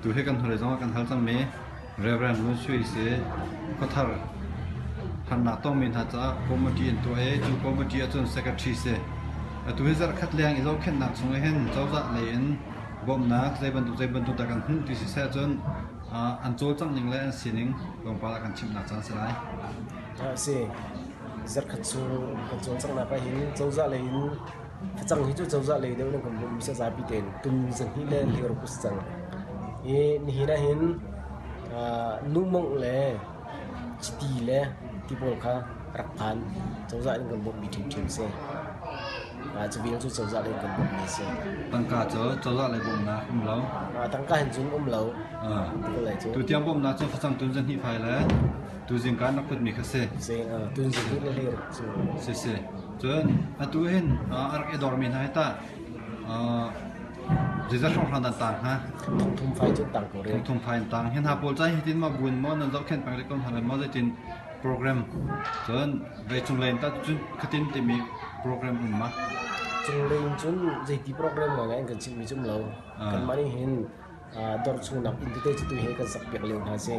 Tu hi kan hnulei zongah kan hal cangmi Reverend Ngun Sui si Khuathar harnak tongmi hna caah committee an tuah i cu committee ahcun secretary si. Atu hi zarhkhat leng i zohkhenhnak chung ah hin cozah lei in bawmhnak zei bantuk zei bantuk dah kan hmuh ti siseh cun an cawlcangh ning le an sining tlawmpal ah kan chimhnak caan si lai. A si. Zarhkhat chung kan cawlcanghnak ah hin cozah lei in Facang hi cu cozah lei deuh in an kan bawmh mi si zapi tein tum zahnih le hleiruk a si cang. I nihin ah hin nuhmawngh le chiti le ti pawl kha rak phan. Cozah in kan bawmh mi ṭhiamṭhiam a si. Cu vial cu cozah lei in kan bawmh mi a si. Tangka cu cozah lei bawmhnak um lo. Tangka hin cun um lo. Tutiang bawmhnak cu facang tun zahnih fai le tuzing kan rak put mi kha si. Si, tun zahnih le hleiruk cu. Si si. Cun atu hin a rak i dormi hna hi tah zeizat hrawnghrang nan tang hnga? Thongthum fai cu tang ko rih. Thongthum fai in tang. Hi hna pawl cai hitin ma buin maw nan zohkhenh peng rih ko hna lai maw zeitin program cun vei cunglei in tah cun khatin timi program um ma? Cunglei in cun zeiti program ngai in kan chimmi cu um lo. Kanmah nih hin dor chungnak inn tete cu tu he kan sak piak lio hna si.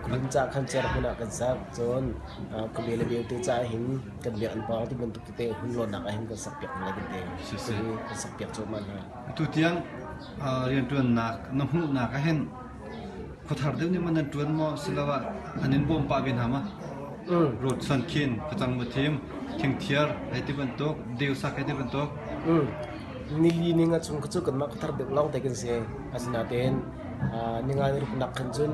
Kulun ca khan cer hmun ah kan sak cun khuabe le beute ca hin kan biakinn pawng ti bantuk tete hun lawnnak ah hin kan sak piak hna kan ti. Kan sak piak cuahmah hna. Atu tiang rianṭuannak na hmuhnak ah hin khuathar deuh nih maw nan ṭuan maw siloah an in bawm pah ve hna ma? Road chuan khin, facang muthim, thingthiar hei ti bantuk, deu sak hei ti bantuk. Nili ninga chung kha cu kanmah khuathar deuh lawngte kan si. Asinain ninga ni ruknak khan cun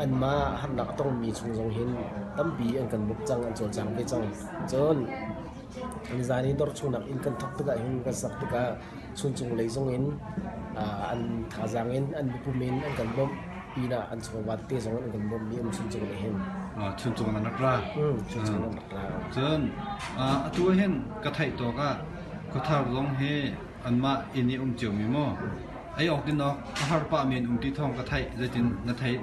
anmah harnak a tongmi chung zong hin tampi an kan bawmh cang, an cawlcang ve cang. Cun nizan i dawr chungnak inn kan thawk tikah hin kan sak tikah chuncung lei zong in an thazaang in an mipum in an kan bawmh pinah an chawva tete zong in an kan bawmhmi um chuncung lei hin. Chuncung nan rak ra. Chuncung nan rak ra. Cun atu hin ka theih tawk ah Khuathar zong hi anmah inn i um ciomi maw? Ei awk din awk a har pahmi an um ti thawng ka theih. Zeitin na theih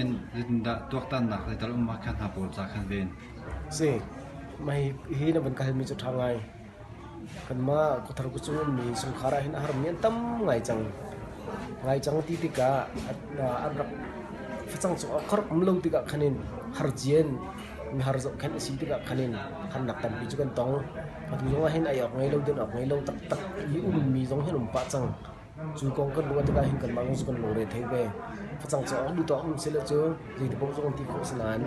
in zeitindah tuaktannak zeital um ma kha hna pawl ca khan ven. Si, mah hi na van ka halmi cu ṭha ngai. Kanmah khuathar khuachung ummi chungkhar ah hin a harmi an tam ngai cang. Ngai cang ti tikah an rak facang cu a khor um lo tikah khan in harcian mihar zohkhenh a si tikah khan in harnak tampi cu kan tong. Atu zong ah hin ei awk ngei lo, din awk ngei lo taktak i ummi zong hin um pah cang. Cu kong kan ruah tikah hin kanmah zong cu kan lungre thei ve. Facang cawk awk duh tawk um sile cu zeiti paoh zong ti khawh si nain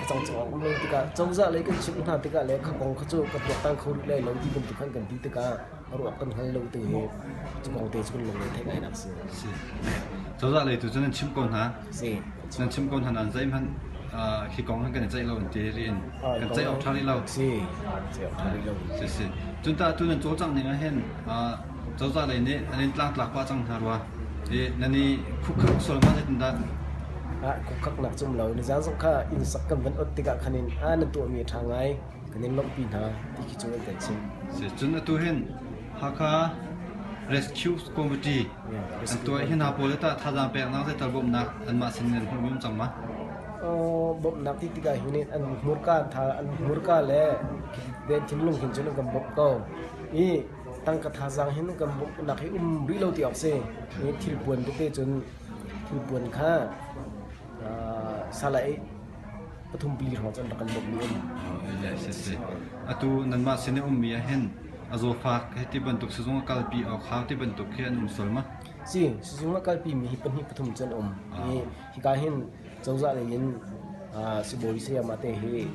facang cawk awk um lo tikah cozah lei kan chimh hna tikah le kha kong kha cu ka tuaktan kho rih lai lo ti bantuk khan kan ti tikah a ruak kan hngal lo ti hi cu kong te cu kan lungre theih ngainak si. Si. Cozah lei tu cu nan chimh ko hna. Si. Nan chimh ko hna nain zeihmanh hi kong han kan i ceih lo an ti rih in kan ceih awk ṭha rih lo. Si. Ceih awk ṭha rih lo. Si si. Cun tah tu nan cawlcangh ning ah hin cozah lei nih an in tlangtlak pah cang hna rua. I nan i khukkak sual ma zeitindah? Ah khukkaknak cu um lo. Nizan zong kha inn sak kan van ot tikah khan in ah nan tuahmi a ṭha ngai. Kan in lawmhpi hna ti khi cu an kan chimh. Si. Cun atu hin Hakha Rescue Committee an tuah hi hna pawl tah thazaang peknak zeital bawmhnak anmah sin in hmuhmi um cang ma? Bawmhnak ti tikah hin an hmurka tha an hmurka le den thinlung hin cun an kan bawmh ko. I tangka thazaang hin kan bawmhnak hi um rih lo ti awk si. I thilpuan tete cun thilpuan kha salai pathum pali hrawng cun rak kan bawmhmi um. Si si. Atu nanmah sin i ummi ah hin a zawfak hei ti bantuk sizung a kalpi awk hau ti bantuk khi an um sual ma? Si, sizung a kalpi mi hi pahnih pathum cu an um. I hika hin cozah lei in sibawi sayama te hi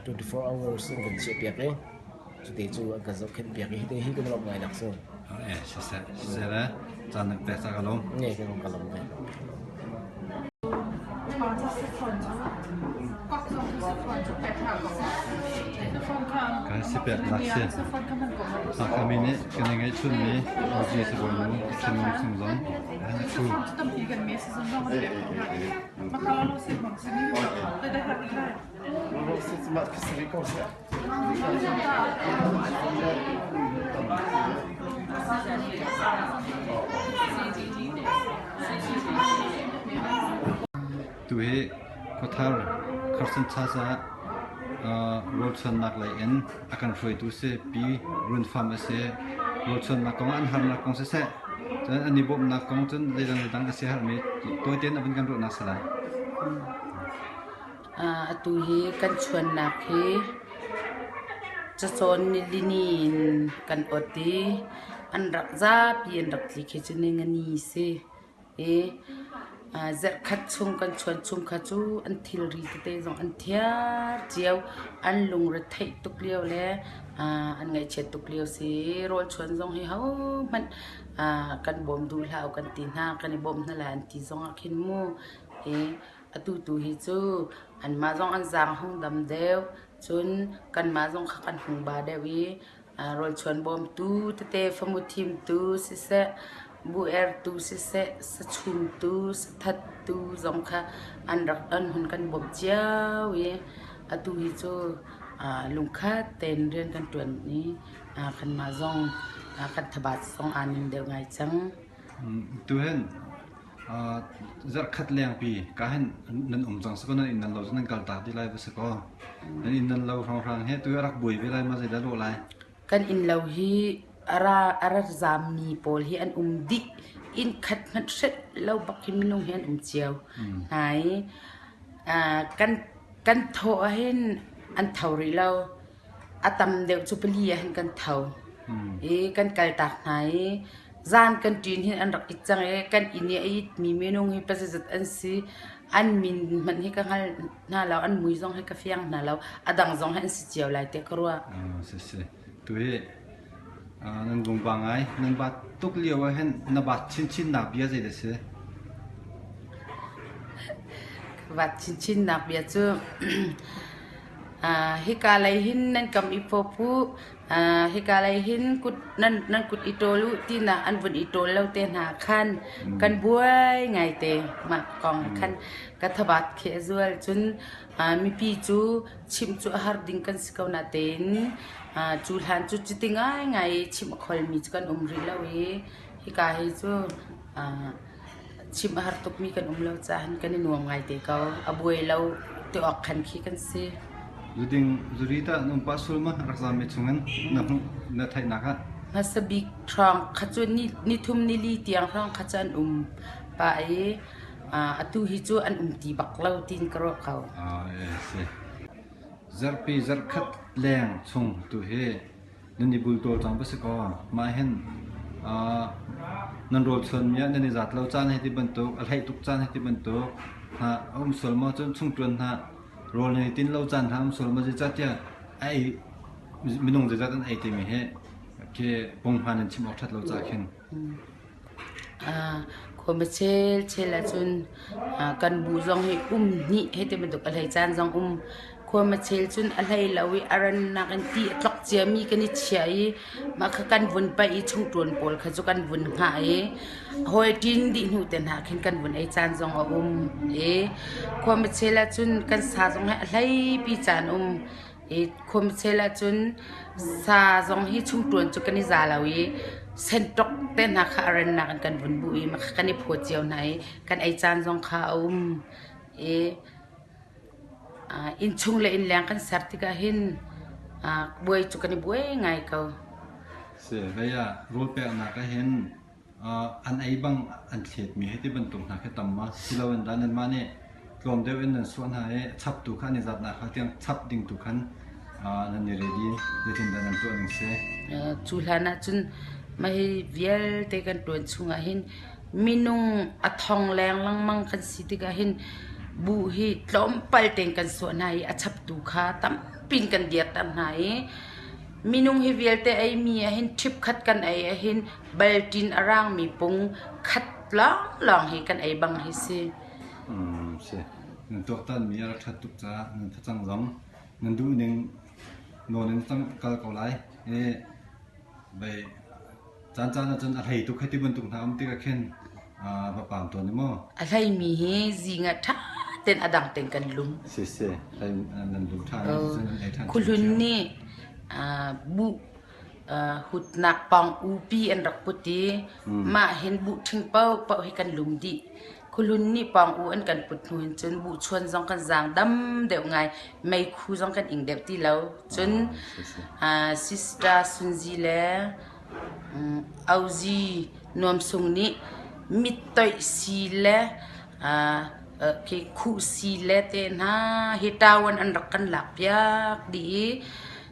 24 hours an kan chiah piak i cute cu an kan zohkhenh piak i hite hi kan lawmh ngai nak si. Eh, siseh, siseh le caan nak pek ca ka lawm. Nge kan ka lawm ve. Kan si peknak si. Hakha mi nih kan i ngeihchunmi OG sibawi nu Thinlung Sung zong an i thu. Tuhi khuathar Carson Church ah rawlchuannak lei in a kan hruaitu si Pi Run Fam a si. Rawlchuannak kong ah an harnak kong siseh. Cun an i bawmhnak kong cun zeidang zeidang a siaherhmi tawi tein a vun kan ruahnak si lai. Atu hi kan chuannak hi cacawn nilini in kan ot i an rak zapi an rak tli khi cu ningani si. I zarhkhat chung kan chuan chung kha cu an thilri tete zong an thiar cio. An lungre theih tuk lio le an ngaihchiat tuk lio si. Rawlchuan zong hi hohmanh kan bawm duh hlah u kan ti hna. Kan i bawm hna lai an ti zongah khin mu. Hi atu tu hi cu anmah zong an zaang hung dam deuh. Cun kanmah zong kha kan hung ba deuh i rawlchuan bawmtu tete famu thimtu siseh, bu ertu siseh, sachumtu, sathattu zong kha an rak an hun kan bawmh cio i atu hi cu lungkhat tein rian kan ṭuan i kanmah zong kan thabat zong aa ning deuh ngai cang. Tuhin Zarhkhat lengpi ka hin nan um cang si kaw nan inn nan lo cu nan kaltak dih lai va si kaw. Nan inn nan lo hrawnghrang he tu a rak buai ve lai ma zeidah lawh lai? Kan inn lo hi a ra a ra zaammi pawl hi an um dih. Inn khat hmanh hrelh lo bak hi minung hi an um cio hna i kan kan thawh ahhin an tho rih lo. A tam deuh cu pali ah hin kan tho i kan kaltak hna i zan kan ṭin hin an rak it cang i kan inn i a itmi minung hi pazizat an si. An min hmanh hi ka hngal hna lo, an mui zong hi ka fiang hna lo. A dang zong hi an si cio lai tiah ka ruah. Si si. Tu hi nan vungva ngai. Nan bat tuk lio ah hin na bat chinchin nak bia zei dah si? Ka bat chinchin nak bia cu Hika lei hin nan kam i fawp u, hika lei hin nan kut i ṭawl u tinak an vun i ṭawl lo te hna khan kan buai ngaite. Mah kong khan ka thabat khi a zual. Cun mipi cu chimh cu a har ding kan si ko natein cu hlan cu cuti ngaingai i chimh a kholmi cu kan um rih lo i hika hi cu Chimh a har tukmi kan um lo caah kan i nuam ngai te ko. A buai lo ti awk khan khi kan si. Zuding zuri tah na um pah sul ma rak zaam mi chungin na hmuh na theihnak ah? Hmasa bik hrawng kha cu ni nithum nili tiang hrawng kha cu an um pah i atu hi cu an um ti bak lo tiin ka ruah ko. Ah, si. Zarhpi zarhkhat leng chung tu hi nan i bultawl cang va si kaw mah hin nan rawl chuanmi ah nan i zat lo caan hei ti bantuk a hleih tuk caan hei ti bantuk hna a um sual maw cun chungṭuan hna rawl nan i tin lo caan hna um sual maw zeicahtiah a ei minung zeizat an ei timi hi khi punghman in chim awk ṭhat lo caah khin. Khuami chelchel ahcun kan bu zong hi um hnih hei ti bantuk a hlei caan zong um. Khuami chel cun a hlei lo i a rannak in ti a tlok ciami kan i chiah i mah kha kan vun paih i chungṭuan pawl kha cu kan vun hngah i hawi ṭin dih hnu te hna khin kan vun ei caan zong a um i khuami chel ahcun kan sa zong hi a hleipi caan um. I khuamchel ahcun sa zong hi chungṭuan cu kan i za lo i senṭok te hna kha a rennak in kan vun buh i mah kha kan i phaw cio hna i kan ei caan zong kha a um. I innchung le innleng kan ser tikah hin buai cu kan i buai ngai ko. Si, vei ah rawl peknak ah hin An ei bang an thletmi hei ti bantuk hna khi tam ma? Siloin dah nanmah nih tlawm deuh in nan suah hna i chaptu kha an i zatnak kha tiang chap ding tu khan nan i ready zeitindah nan tuah ning si? Cu hlan ah cun mah hi vialte kan ṭuan chungah hin minung a thong leng lengmang kan si tikah hin buh hi tlawmpal tein kan suah hna i a chaptu kha tampi in kan dirter hna i minung hi vialte eimi ah hin ṭhip khat kan ei ah hin balṭin a raangmi pung khat lawnglawng hi kan ei bang hi si. Si. Nan tuaktanmi a rak ṭhat tuk caah nan facang zong nan duh ning nawn in cang kal ko lai. I bei caan caan ahcun a hlei tuk hei ti bantuk hna um tikah khin va paam tawn i maw? A hleimi hi zing ah ṭha tein a dang tein kan lum. Si si. Hlei nan lum ṭhan cun nan ei ṭhan. Khuhlun nih buh hutnak pawng upi an rak put i mah hin buh ṭhing paohpaoh hi kan lum dih. Khuhlun nih pawng u an kan put hnu hin cun buhchuan zong kan zaang dam deuh ngai. Meikhu zong kan ing deuh ti lo. Cun Sister Sunzi le. Auzi Nuamsung nih mittoih sii le khuh sii le tehna hi ṭawan an rak kan lakpiak dih i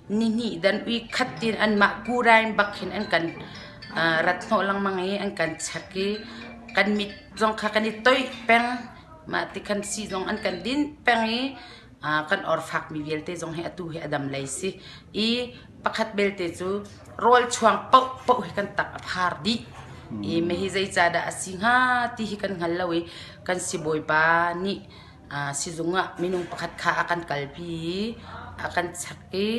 nihnih dan ui khat tiin anmah kurain bak hin an kan rat hnawh lengmang i an kan chek i kan mit zong kha kan i toih peng. Mah ti khan sii zong an kan dinh peng i kan or fakmi vialte zong hi atu hi a dam lei si. I pakhat belte cu rawl chuang paohpaoh hi kan tak a phar dih. I hihi zeicahdah a si hnga ti hi kan hngal lo i kan sibawipa nih sizung ah minung pakhat kha a kan kalpi i a kan chek i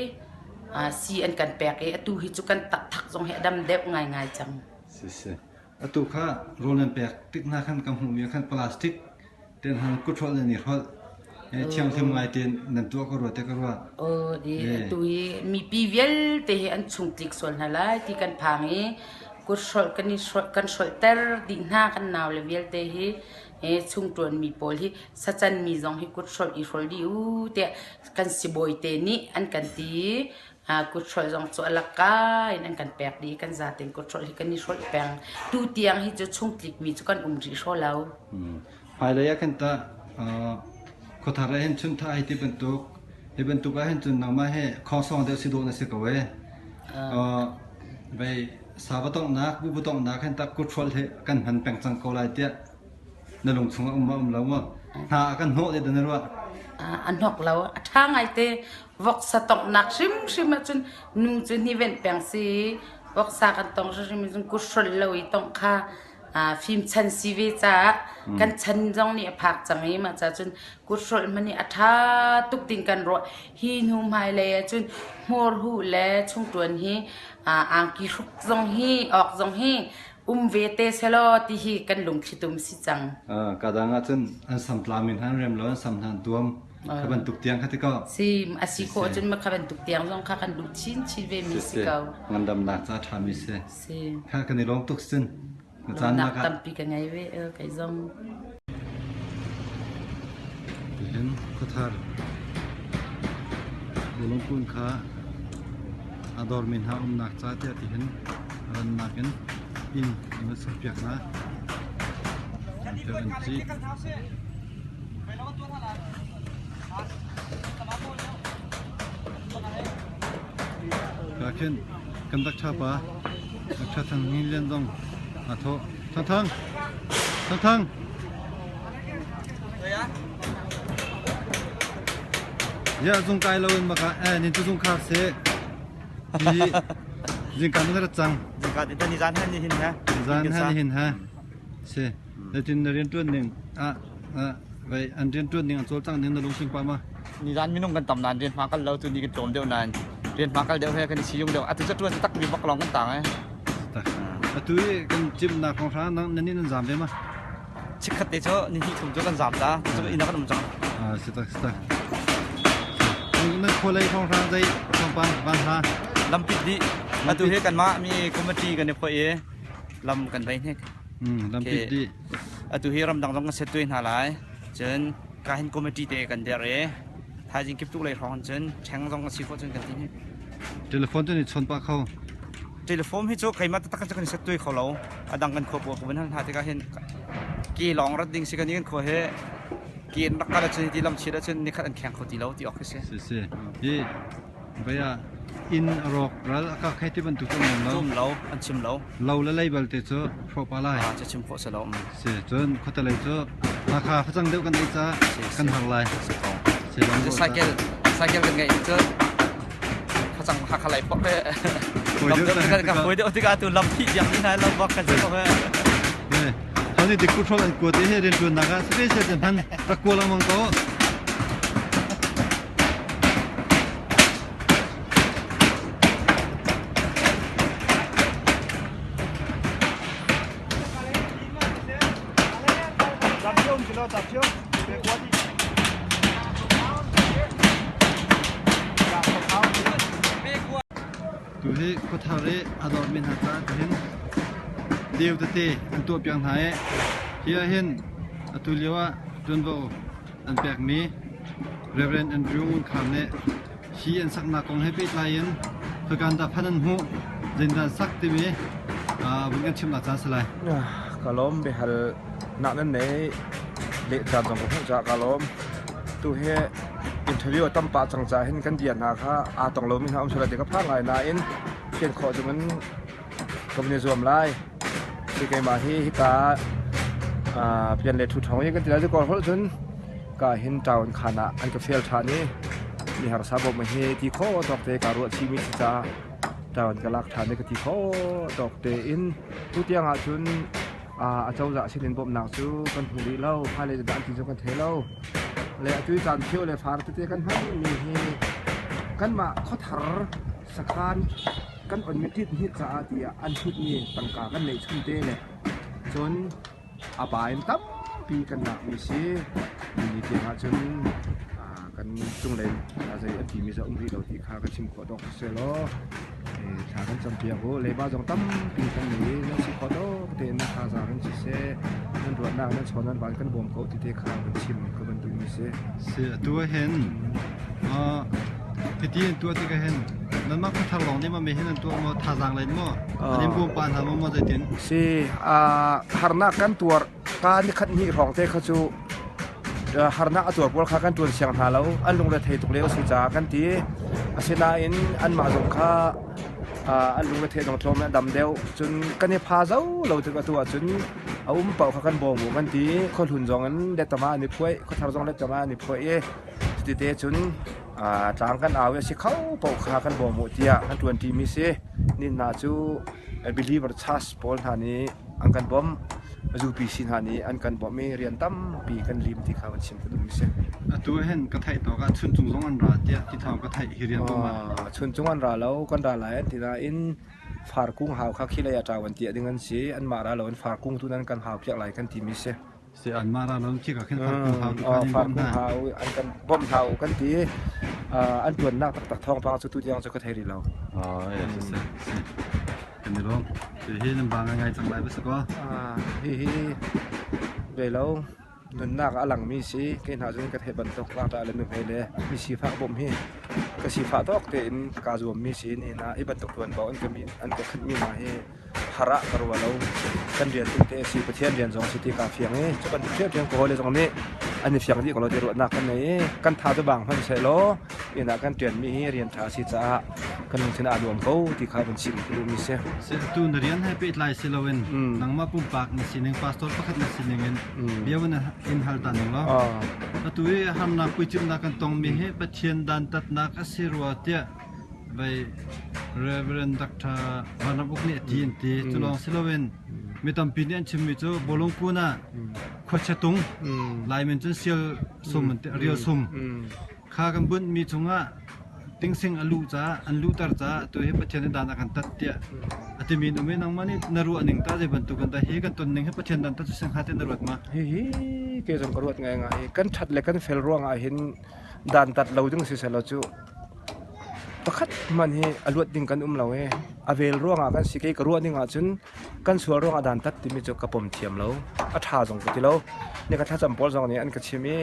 sii an kan pek i atu hi cu kan takthak zong hi a dam deuh ngaingai cang. Siseh. Atu kha rawl nan pek tik hna khan ka hmuhmi ah khan plastic ten han kuthrolh nan i hrolh. Thianghlim ngai tein nan tuah ka ruah te ka ruah. Aw di atu hi mipi vialte hi an chung tlik sual hna lai ti kan phang i kuthrolh kan i hrolh kan hrolhter dih hna kan nau le vialte hi chung ṭuanmi pawl hi sacan mi zong hi kuthrolh i hrol dih u tiah kan sibawi te nih an kan ti Kuthrolh zong cu a lakka in an kan pek dih i kan zaten kuthrolh hi kan i hrolh peng. Tu tiang hi cu chungtlikmi cu kan um rih hraw lo. Hmailei ah khan tah khuathar ah hin chuntha hei ti bantuk hi bantuk ah hin cun nangmah he khongsawng deuh si dawh na si ko ee. Vei sa va tonghnak, bu va tonghnak hin tah kuthrolh hi kan hman peng cang ko lai tiah na lung chung ah um ma um lo maw? Hna a kan hnawh deh na ruah? A hnok lo. A ṭha ngaite. Voksa tonghnak hrimhrim ahcun nu cu hnivenh peng si i voksa kan tong hrimhrim ahcun kuthrolh lo i tongh kha fimchan si ve caah kan chan zong nih a phak cang i mah caah cun kuthrolh hmanh hi a ṭha tuk ding kan ruah. Hi hnu hmailei ahcun hmurhuh le chungṭuan hi angki hruk zong hi awk zong hi um ve te selaw ti hi kan lungthlitum si cang. Ka dang ahcun an sam tlam in han rem lo an sam hna an tuam kha bantuk tiang kha ti ko. Si a si khawh cun ma kha bantuk tiang zong kha kan duh chin chin ve mi si ko. Ngandamnak ca ṭha mi si. Si. Kha kan i lawm tuk sin. Na caan Lawmnak tampi ka ngei ve kei zong. Tihin khuathar Bawlungkun kha a dawrmi hna umnak ca tiah tihin rannak in inn an van sakpiak hna. An cih. Ka khin kan dak ṭha pa dak ṭha Thang Hnin Lian zong aa thawh. Thang Thang! Thang Thang! Ya zung kai lo in maka eh nin tu zung khar se. Hi zingka nan rat cang. Zingka ti ni zan han ni hin ha. Zan han ni hin ha. Si. Latin na rian tuan ning ah vai an rian tuan ning an cawlcang ning na lungtling pa ma. Ni zan minung kan tam nan rian hma kal lo tu ni kan tlawm deuh nan rian hma kal deuh he kan i siyung deuh atu ca tuan tak mi bak long kan tang eh. Atu i kan cimnak kong hra nan nih nan zam ve ma? Chikkhat te cu ni hnih thum cu kan zam ta cu inn ah kan um cang. Ah si tak si tak. Nan khualei kong hra zei thawngpang van ha? Lampit dih. Atu hi kanmah mi committee kan i phoih i lam kan vei hnik. Lampit dih. Atu hi ramdang zong kan set tuai hna lai. Cun ka hin committee te kan der i thaizing kiptuk lei hrawng cun ṭheng zong a si khawh cun kan ti hnik. Telephone tu nih chawn pah kho. Telephone hi cu keimah taktak kan set tuai kho lo. A dang kan khua pawl ka vun hal hna tikah hin ke lawng rat ding si kan i kan khua hi ke in rak kal ahcun ti lam chiat ahcun nikhat an kheng kho ti lo ti awk khi si. Si si. Hi vai ah inn a rawk ral a kak hei ti bantuk cu um lo. Um lo, an chim lo. Lo le lei balte cu hrawh pa lai. Ah, cu chim khawh si lo. Si, cun khuatelei cu Hakha facang deuh kan ei ca kan har lai. Si ko. Si cycle cycle kan ngeih cu facang Hakha lei pok he. Lam deuh kan kan poi deuh tikah tu lam phih diam ni hna lam bak kan si ko he. Thani dik kutrol an kuat i he riantuannak ah special te hman rak kua lengmang ko. Tuhi khuathar i a dawtmi hna caah tihin deu tete an tuahpiak hna i hi ahhin atu lio ah ṭuanvo an pekmi Rev. Andrew Ngun Khar nih hi an saknak kong he pehtlai in khoikaan dah phan an hmuh? Zeidah sak timi vun kan chimnak caan si lai. Ka lawm biahal nak nan nei leh caan zong ka hmuh caah ka lawm. Tu hi interview a tam pah cang caah hin kan bia hna kha aa tong lomi hna um sual ti ka phang ngai nain fian khawh zong in ka vun i zuam lai. Si keimah hi hika pian le thu thong i kan ti lai cu kawl holh cun ka hin town khan ah an ka fial ṭhan i mi harsa bawmh hi ti khawh tawk te ka ruah chihmi si caah town ka lak ṭhan i ka ti khawh tawk tein tutiang ahcun a cozah sinin bawmhnak cu kan hmu rih lo hmailei dah an ti cu kan thei lo le atu i caan phio le far tete kan hmanmi hi kanmah khuathar sakhan kan onmi tit hnih caah tiah an hlutmi tangka kan neih chun te le cun a pa in tampi kan lakmi si. Ni tiang ahcun kan cunglei zei an timi cu a um rih lo ti kha ka chim khawh tawk si law thla kan campiak u. Leiba zong tampi kan nei i nan si khawh tawk tein nan thazaang in siseh nan ruahnak nan chawn nan van kan bawm ko ti te kha van chim ka van duhmi si. Si atu ah hin hiti an tuah tikah hin nanmah khuathar lawng nih ma me hin an tuah maw thazaang len maw an in bawm pa hna maw maw zeitin? Si harnak kan tuar ka nikhat hnih hrawng te kha cu harnak a tuar pawl kha kan tuan siang hna lo an lungre thei tuk lio si caah kan ti asinain anmah zong kha an lungre thei dong tlawm dam deuh cun kan i pha zo lo tik atu ahcun a um paoh kha kan bawm u kan ti khuahlun zong in letama an i phuai khuathar zong letama an i phuai i Cuti cun tlang kan au i a si kho paoh kha kan bawm u tiah kan ṭuanṭimi si. Ni hna cu believer church pawl hna nih an kan bawmh. UPC hna nih an kan bawmh i rian tampi kan lim ti kha van chim ka duhmi si. Atu hin ka theih tawk ah Chuncung zong an ra tiah ti thawng ka theih hi rian bawmh ah. Chuncung an ra lo, kan ra lai an ti nain farkung hau kha khi lei ah ṭau an tiah ding an si. Anmah ra lo in farkung tu nan kan hau piak lai kan timi si. Si anmah ra lo khi ka khin farkung hau tu kha nin bawmh hna. Hau an kan bawmh hna u kan ti. An tuannak taktak thawngpang cu tu tiang cu ka thei rih lo. Oh, eh, si si si. Kan i lawm. Hi nan ba ngai cang lai ba si ko. Hi hi ve lo nunnak a langmi si ke hna cun ka theih bantuk tlangta le nuhmei le mi sifak bawmh hi ka sifah tawk tein ka zuammi si ni na i bantuk tuan bo an ka mi an ka khanhmi hna hi har ah ka rua lo. Kan rian tu te a si Pathian rian zong si ti kaa fiang i cu bantuk ṭhiamṭhiam ka hawile zong nih an i fiang dih ko lo ti ruahnak kan nei i kan tha cu bang hmanh seh law inn ah kan ṭianmi hi rian ṭha a si caah kan lungthin aa nuam ko ti kha van chim ka duhmi si. Tu na rian he pehtlai si loin nangmah pumpak na sining pastor pakhat na sining in bia van in hal ta ning law atu i harnak puicimnak kan tongmi hi Pathian dantatnak a si rua tiah Vei Reverend Dr. Van Ram Uk nih a ti an ti. Cu lawng si loin mi tampi nih an chimmi cu bawlungkun ah khuachia tung Laimen cun sial sum an ti rial sum kha kan bunhmi chungah tingsing a luh caah an luhter caah tu hi Pathian nih dan a kan tat tiah a timi an um i nangmah nih na ruah ning ta zei bantuk kan dah hi kan ton ning hi Pathian dan tat cu sing hnga ti na ruat ma? Hihi ke zong ka ruat ngaingai. Kan ṭhat le kan fel ruangah hin dantat lo ding siselaw cu pakhat hmanh hi a luat ding kan um lo i a vel ruangah kan si kei ka ruah ning ahcun kan sual ruangah dantat timi cu ka pom thiam lo a ṭha zong ka ti lo ni ka thlacam pawl zong nih an ka chim i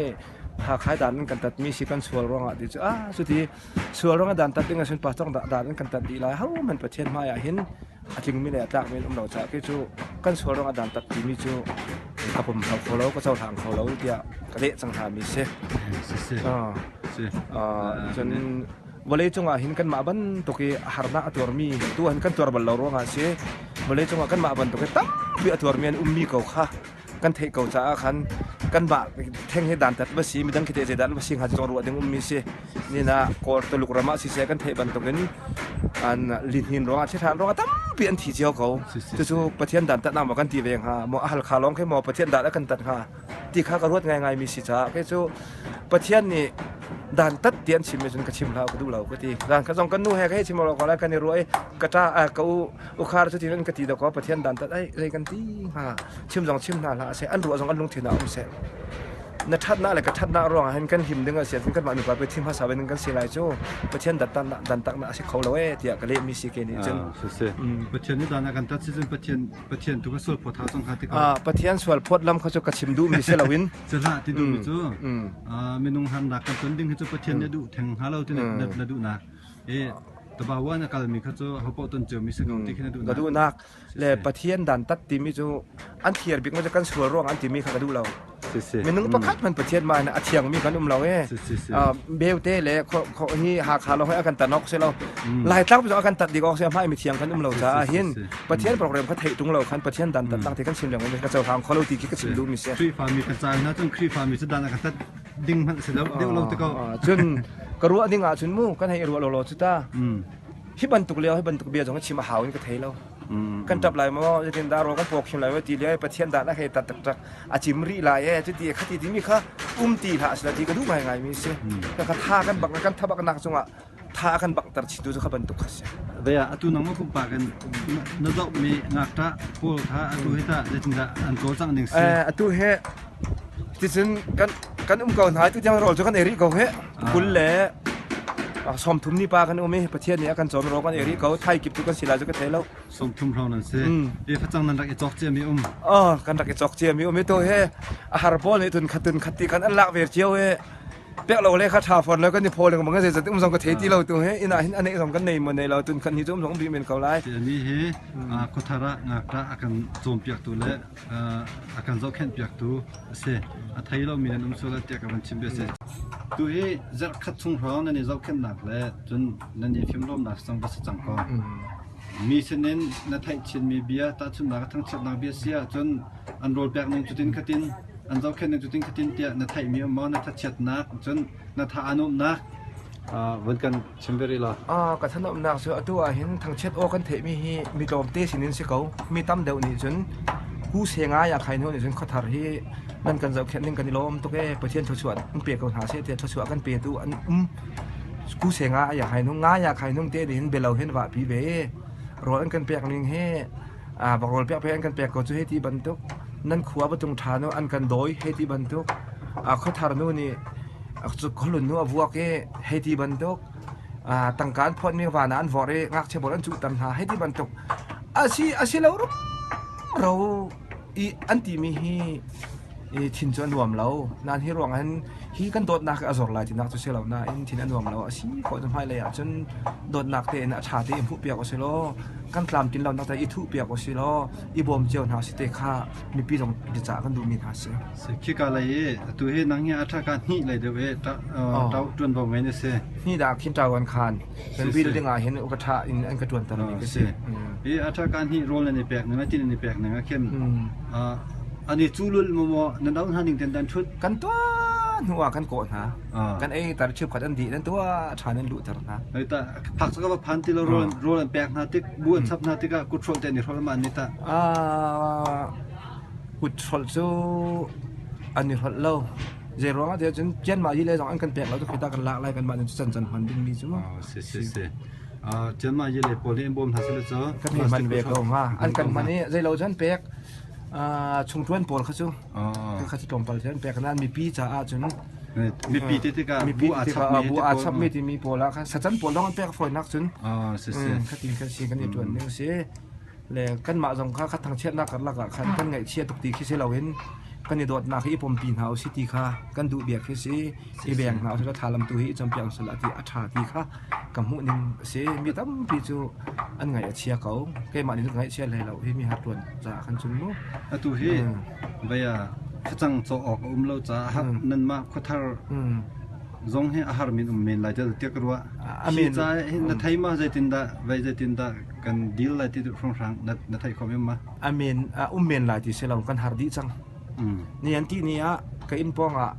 Hakha dan an kan tatmi si kan sual ruangah ti cu ah cuti sual ruangah dantat ding ahcun pastor dan an kan tat dih lai hohmanh Pathian hmai ah hin a tlingmi le a tlakmi an um lo caah kei cu kan sual ruangah dantat timi cu ka pom kho lo ka cohlang kho lo tiah ka leh cang hna mi si. Cun vawlei cungah hin kanmah bantuk i harnak a tuarmi tu han kan tuar bal lo ruangah si vawlei cungah kanmah bantuk i tampi a tuarmi an ummi ko kha kan theih ko caah khan kanmah theng hi dantat va si midang khi teh zeidah va si hnga ti zong ruah ding ummi si nina kawl Tuluk ram ah siseh kan theih bantukin an lihnin ruangah thihran ruangah tampi an thi cio ko cucu Pathian dan tatnak maw kan ti ve hnga maw a halkha lawng khi maw Pathian dan a kan tat hnga ti kha ka ruat ngaingai mi si caah kei cu Pathian nih dan tat ti an chim mi cun ka chim hlah ka duh lo ka ti dan kha zong kan nu he ka hei chim lo ko lai kan i ruah i ka ṭa ka u ukhar cu tin an ka ti dawkaw Pathian dan tat ai zei kan ti hnga chim zong chim hna hlah seh an ruah zong an lungthin ah um seh na ṭhatnak le ka ṭhatnak ruangah hin kan him ding a si ahcun kanmah nupa pe thim hmasa in kan si lai cu Pathian dan taknak a si kho lo ee tiah ka lehmi si ke nih cun si Pathian nih dan a kan tat si cun Pathian Pathian tu ka sual phawt hau cang kha ti ko Pathian sual phawt lam kha cu ka chim duhmi si loin cu hlah ti duhmi cu minung harnak kan ton ding hi cu Pathian nih duh theng hnga lo ti na duhnak e. Tabawa na kalmi kha cu hopoh ton ciomi si ko ti khi na duhnak. Ka duhnak le Pathian dantat timi cu an thlir bik ma cu kan sual ruang an timi kha ka duh lo. Minung pakhat hmanh Pathian mah in a thiangmi kan um lo e. Beute le hi Hakha lo a kan tan awk si lo. Laitlang zong a kan tat dik awk si hmai mi thiang kan um lo caah hin Pathian program kha theih tung lo khan Pathian dan tat tak te kan chim lengmang ka cohlang kho lo ti khi ka chim duh mi si. Khrihfa mi kan caan na cun Khrihfa mi cu dan a kan tat ding hmanh si lo deuh lo te ko. Cun ka ruah ding ah cun mu kan hei ruah lo lo cu ta. Hi bantuk lio hi bantuk bia zong chim a hau in ka thei lo. Kan tap lai maw zeitin dah ro kan pawk hrim lai maw ti le Pathian dan a hei tat taktak a cim rih lai e cuti khati timi kha um ti hlah sila ti ka duh ngai ngai mi si. Ka kha tha kan bak kan thabak nak cungah tha kan bak ter chin tu cu kha bantuk kha si. Vea atu nang ma pumpak in na zoh mi ngakṭah pawl kha atu hi tah zeitindah an cawlcangh ning si? Atu he ticun kan kan um ko hna tu tiang rawl cu kan ei rih ko he 20 le 30 ni pa kan um i Pathian nih a kan cawm rawl kan ei rih ko thai kip tu kan si lai cu ka thei lo. 30 hrawng nan si. I facang nan rak i cawk cia mi um. Oh kan rak i cawk cia mi um i to he a har pawl nih tun khat tun khat ti kan an lak ve cio he pek lo le kha tha fawn lo kan i phaw lengmang zei zat um zong ka thei ti lo tu he inn ah hin aneh zong kan nei mo nei lo tun khat ni cu um zong um rih men ko lai. Ti hi khuathar ah ngakṭah a kan cawnpiaktu le a kan zohkhenhpiaktu a si. A thei lomi nan um sual ah tiah ka van chim bia si. Tu hi zarhkhat chung hrawng nan i zohkhenhnak le cun nan i fimhlawmnak sang va si cang ko. Mi sinin na theih chinmi bia tahchunhnak a thangchiatnak bia si ahcun an rawl pek ning cutin khatin an zohkhenh ning cutin khatin tiah na theihmi um maw na thachiatnak cun na tha aa nuamhnak vun kan chim ve rih law. Ka thanuamnak cu atu ah hin thangchiat aw kan theihmi hi mi tlawmte sinin si ko. Mi tam deuh nih cun ku se ngai ah khai hnu nih cun khuathar hi nan kan zohkhenh ning kan i lawm tuk ee Pathian thluachuah in pe ko hna seh tiah thluachuah kan petu an um. Ku se nga ya khai nung nga ya khai nung te nih hin belo hin vah pi ve rawl an kan pek ning hi rawl pek pe an kan pek ko cu hei ti bantuk nan khua patung ṭha nu an kan dawi hei ti bantuk khuathar nu nih khualun nu a vuak i hei ti bantuk tangka an phawtmi van ah an vorh i ngakchia pawl an cuhter hna hei ti bantuk asi asi lo ro i an timi hi i thin cu a nuam lo nain hi ruang hin hi kan dawtnak hi a zor lai tinak cu si lo nain thin a nuam lo a si khawh cu hmailei ah cun dawtnak tein a ṭha tein hmuh piak usih law kan tlamtlin lonak te i thuh piak usih law i bawm cio hna usih te kha mipi zong biacah kan duhmi hna si. Khika lei i atu hi nang hi a ṭha ka hnih lei deuh i ṭau ṭuanvo ngei na si. Hnih dah khin ṭau an khan. Kan building ah hin ka ṭha in an ka ṭuanter mi ka si. Hi a ṭha ka hnih rawl nan i pek ning ti nan i pek ning ah khin an i culul maw maw nan auh hna ning ten dan ṭhut. Kan tuah hnu ah kan kawh hna. Kan ei tar cheukhat an dih nan tuah ṭhan an luhter hna. Hei ta phak ka va phan ti lo rawl rawl an pek hna tik bu an chap hna tikah kut hrawlh te an i hrawlh ma an ni ta. Kut hrawlh cu an i hrawlh lo. Zei ruangah tiah cun Cianmah yi le zong an kan pek lo cu khita kan lak lai kanmah nih can can hman dingmi cu. Si si si. Cianmah yi le pawl nih an bawm hna sile cu. Kan hei hman ve ko hnga. An kan hman i zei lo cu an pek. Chungṭuan pawl kha cu. Kha cu tlawmpal cu an pek nain mipi caah cun mipi te tikah mipi tikah bu aa chapmi timi pawl ah khan sacan pawl lawng an pek fawinak cun. Si si. Khatin khan si kan i ṭuan ning si. Le kanmah zong kha kha thangchiatnak karlak ah khan kan ngaihchia tuk ti khi si loin kan i dawtnak hi i pompi hna usih ti kha kan duh bia khi si i veng hna usih law thlalam tu hi i cawnpiak usih law ti a ṭha ti kha ka hmuh ning a si. Mi tampi cu an ngaih a chia ko. Keimah nih cun ka ngaihchia hlei lo. Hi mi har ṭuan caah khan cun mu. Atu hi vei ah facang cawh awk a um lo caah nanmah khuathar zong hi a har min um men lai tiah ka ruah. Hi ca hin na thei ma zeitindah vei zeitindah kan deal lai ti hrawnghrang na theih khawh men ma? A men um men lai ti si lo kan har dih cang. Ni an ti ni ah ka inn pawng ah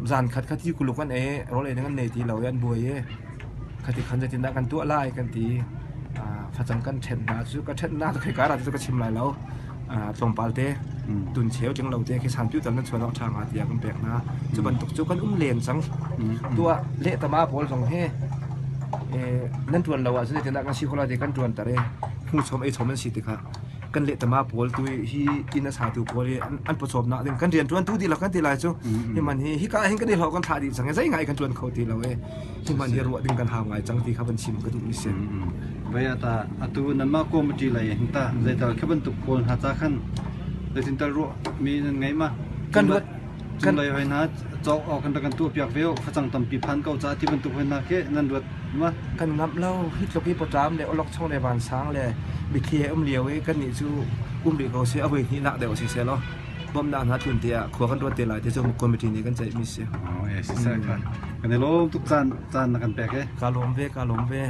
zan khat kha ti kuluk an e rawl ei ding an nei ti lo i an buai i khati khan zeitindah kan tuah lai kan ti facang kan ṭhen hna cu ka ṭhen hna cu khoi ra cu ka chim lai lo tlawmpal te tun cheu tling lo te khi san piu tal nan chuan awk ṭha hnga tiah kan pek hna cu bantuk cu kan um len cang tuah lehtama pawl zong hi nan ṭuan lo ahcun zeitindah kan si khawh lai ti kan ṭuan ter i hmu chom ei chom an si tikah kan lehtama pawl tu hi inn a satu pawl hi an pawcawmnak ding kan rian ṭuan tu dihlak kan ti lai cu hi man hi hika hin kan i hlawh kan thlah dih cang i zei ngai kan ṭuan kho ti lo e hi man hi ruah ding kan hau ngai cang ti kha van chim ka duh mi si. Vai ata atu nanmah committee lei hin ta zeital kha bantuk pawl hna ca khan zeitin tal ruah mi nan ngei ma kan ruat kan lei hoi hna cawk awk kan rak kan tuah piak ve facang tampi phan ko ca ti bantuk hoi hna khi nan ruat. Ma? Kan ngamh lo. Hi tluk hi pawṭam le awlokchong le vansang le mitthli he um lio i kannih cu um rih ko sih a voi hnihnak deuh si seh law bawmhnak hna tlun te ah khua kan ruat te lai ti cu committee nih kan ceihmi si. Oh, eh, si seh kha. Kan i lawm tuk caan caan na kan pek eh. Ka lawm ve, ka lawm ve.